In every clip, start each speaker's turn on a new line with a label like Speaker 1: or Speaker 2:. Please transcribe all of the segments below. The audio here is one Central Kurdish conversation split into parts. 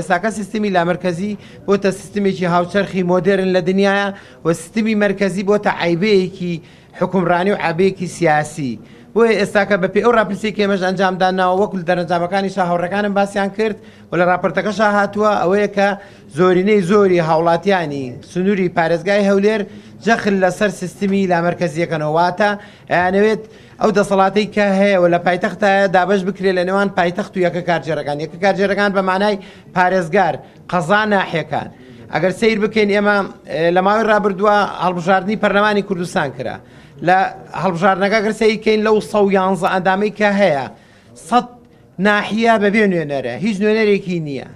Speaker 1: ئێستاکە سیستمی لامەرکەزی بۆتە سیستمێکی هاوچەرخی مۆدێرن لە دنیایا و سیستمی مەرکەزی بۆتە عەیبەیەکی حوکمڕانی و عەیبەیەکی سیاسی. بۆیە ئێستاکە بەپێی ئەو ڕاپرسیەی کە ئێمەش ئەنجامداناوە وەکو لە دەرەنجامەکانیشا هاوڕێکانم باسیان کرد و لە ڕاپۆرتەکەشا هاتووە ئەوەیە کە زۆرینەی زۆری هاوڵاتیانی سنووری پارێزگای هەولێر جەخت لەسەر سیستمی لامەرکەزیەکەنەوە واتە ئەیانەوێت ئەو دەسەڵاتەی کە هەیە و لە پایتەختایە دابەش بکرێت لە نێوان پایتەخت و یەکە کارگێڕەکان، یەکە کارگێڕەکان بە مانای پارێزگار، قەزا، ناحیەکان. ئەگەر سەیر بکەین ئێمە لە ماوەی ڕابردووە هەڵبژاردنی پەرلەمانی کوردستان کرا. لە هەڵبژاردنەکە گەر سەیر کەین لەو 111 ئەندامەی کە هەیە 100 ناحیە بەبێ نوێنەرە، هیچ نوێنەرێکی نییە.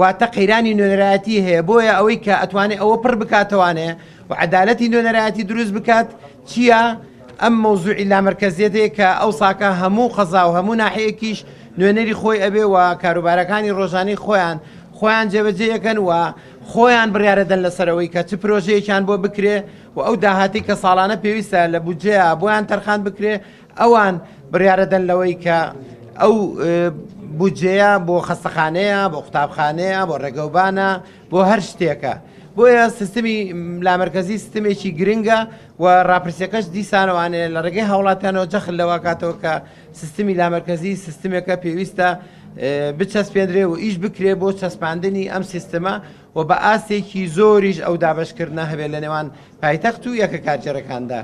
Speaker 1: واتە قەیرانی نوێنەرایەتی هەیە، بۆیە ئەوەی کە ئەتوانێ ئەوە پڕ بکاتەوانێ و عەدالەتی نوێنەرایەتی دروست بکات چییە؟ ئەم مەوزوعی لامەرکەزیەتەیە کە ئەوساکە هەموو قەزا و هەموو ناحیەیەکیش نوێنەری خۆی ئەبێ و کاروبارەکانی ڕۆژانەی خۆیان خۆیان جێبەجێ ئەکەن و خۆیان بڕیارەدەن لەسەر ئەوەی کە چ پرۆژەیەکیان بۆ بکرێ و ئەو داهاتەی کە ساڵانە پێویستە لە بودجەیە بۆیان تەرخان بکرێ ئەوان بڕیارەدەن لەوەی کە ئەو بودجەیە بۆ خەستەخانەیە، بۆ قوتابخانەیە، بۆ ڕێگەوبانە، بۆ هەر شتێکە. بۆیە سیستمی لامەرکەزی سیستمێکی گرنگە و ڕاپرسیەکەش دیسانەوانێ لە ڕێگەی هاوڵاتیانەوە جەخت لەوە کاتەوە کە سیستمی لامەرکەزی سیستمێکە پێویستە بچەسپێنرێ و ئیش بکرێ بۆ چەسپاندنی ئەم سیستمە و بە ئاستێکی زۆریش ئەو دابەشکردنە هەبێت لە نێوان پایتەخت و یەکە کارگێڕەکاندا.